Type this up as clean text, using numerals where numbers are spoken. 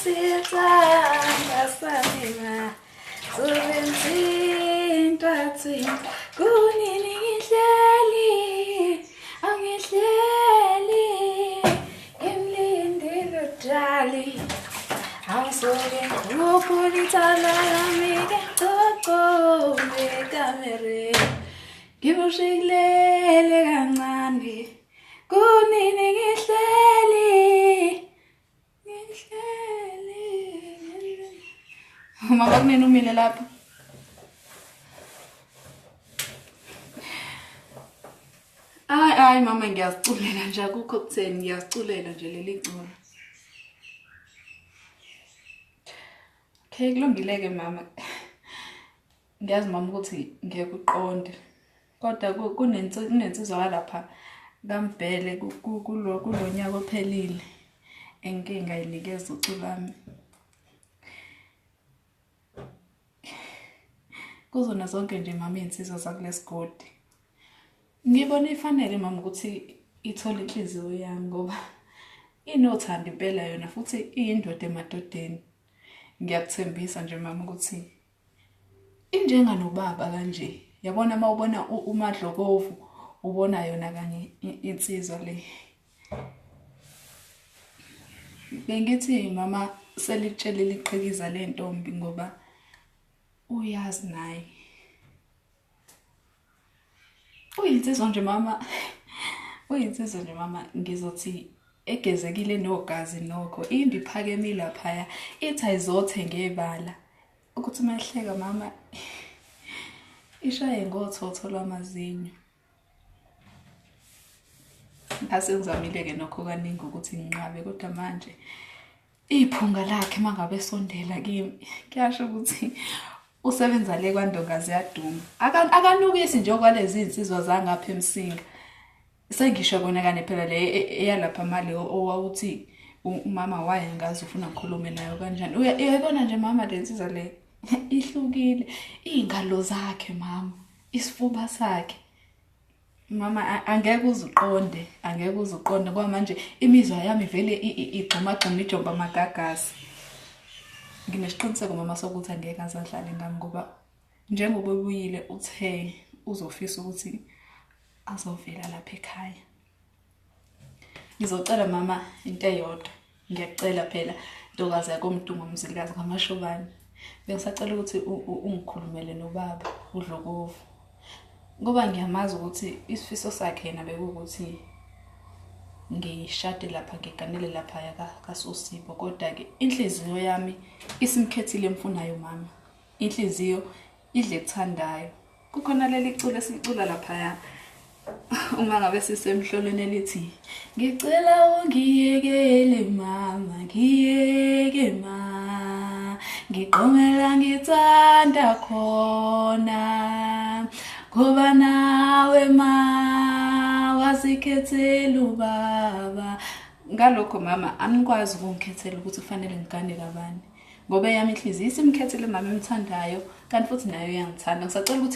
Sithanda sami ma Zubenzintwa thinta kunini ngihleli angihleli ngimlindile udali awusuke ngikhuphula itsala lami ke coco ekamereni ngimushikulele kancane kunini ngihleli ngihleli. Mama kunini umile lapho? Hayi hayi mama ngiyaziculela nje akukho kutheni ngiyaziculela nje leli culo. Okay kulungile-ke mama. Ngiyazi mama ukuthi ngeke uqonde. Kodwa kunensizwa kalapha kaMbhele kulo nyaka ophelile engike ngayinikeza ucu lwami. Kuzona zonke nje mama iy'nsizwa zakulesigodi. Ngibona ifanele mama ukuthi ithole inhliziyo yami ngoba inothando impela yona futhi iyindoda emadodeni. Ngiyakuthembisa nje mama ukuthi injenga nobaba kanje. Yabona uma ubona uMadlokovu ubona yona kanye insizwa le. Bengithi mama selitshelile iqhikiza lentombi ngoba uyazi naye. Uyinsizwa nje mama. Uyinsizwa nje mama ngizothi egezekile nogazi nokho imbi iphakeme laphaya ithi ayizothe ngebala ukuthi uma ehleka mama ishaye ngothotho lwamazinyo. Ngase ngizamile-ke nokho kaningi ukuthi nginqabe kodwa manje iphunga lakhe uma ngabe esondela kimi kuyasho ukuthi usebenza le kwandonga ziyaduma. Akanukisi nje okwalezi iy'nsizwa zangapha eMsinga. Sengisho kona kane phela le eyalapha mali owawuthi umama waye ngazi ufuna ngikhulume nayo kanjani. Uyayibona nje mama le nsizwa le ihlukile. Iy'ngalo zakhe mama, isifuba sakhe. Mama angeke uze uqonde, angeke uze uqonde ngoba manje imizwa yami vele igxumagxuma ijomba amagagasi. Nginesiqiniseko mama sokuthi angeke aze adlale ngami ngoba njengoba ebuyile uthe uzofisa ukuthi azovela lapha ekhaya. Ngizocela mama into eyodwa. Ngiyakucela phela ntokazi yakoMdungu Mzilikazi kaMashobane. Bengisacela ukuthi ungikhulumele nobaba uDlokovu. Ngoba ngiyamazi ukuthi isifiso sakhe yena bekuwukuthi ngishade lapha ngiganele laphaya kaSosipho kodwa-ke inhliziyo yami isimkhethile emfunayo mama. Inhliziyo idle kuthandayo. Kukhona leli culo esilicula laphaya uma ngabe sisemhlolweni elithi ngicela ungiyekele mama ngiyeke ma ngiqomela ngithanda khona ngoba nawe ma wasikhethela ubaba. Ngalokho mama anikwazi ukungikhethela ukuthi kufanele ngigane kabani ngoba eyami inhliziyo isimkhethele mama emthandayo kanti futhi nayo uyangithanda. Ngisacela ukuthi